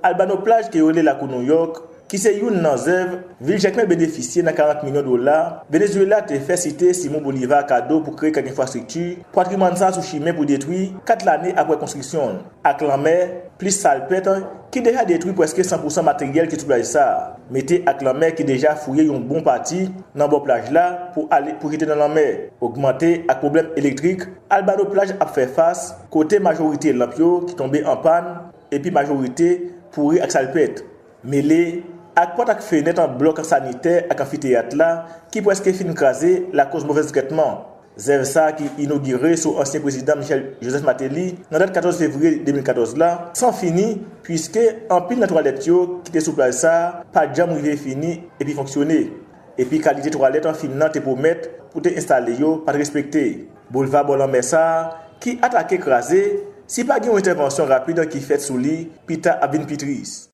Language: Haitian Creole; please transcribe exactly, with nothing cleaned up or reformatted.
Albano Plaj ke yo rele Lakou Nouyòk, ki se youn nan zèv vil Jacmel benefisye nan karant milyon dola Venezuela te fè Site Simon Bolivar kado pou kreye kèk enfrastrikti pou patrimwàn sa a sou chimen pou detwi kat lane apre konstriksyon l, ak lanmè, plis salpèt, ki deja detwi prèske san pousan materyèl ki sou plaj sa a, mete ak lanmè ki deja fouye yon bon pati nan bò plaj la pou ale pou jete nan lanmè, ogmante ak pwoblèm elektrik Albano Plaj ap fè fas, kote majorite lanp yo ki tonbe an pàn, epi majorite pouri ak salpèt, mele ak pòt ak fenèt an blòk sanitè ak anfiteyat la ki prèske fin kraze lakoz movèz trètman. Zèv sa a ki inogire sou ansyen prezidan Michel Joseph Martelly nan dat katòz fevriye de mil katòz la, san fini, piske anpil nan twalèt yo ki te sou plaj sa a pa t janm rive fini epi fonksyone. Epi kalite twalèt an fim nan te pwomèt pou te enstale yo pa t respekte. Boulva bò lanmè sa a, ki atake kraze, si pa gen yon entèvansyon rapid ki fèt sou li, pita ap vin pi tris.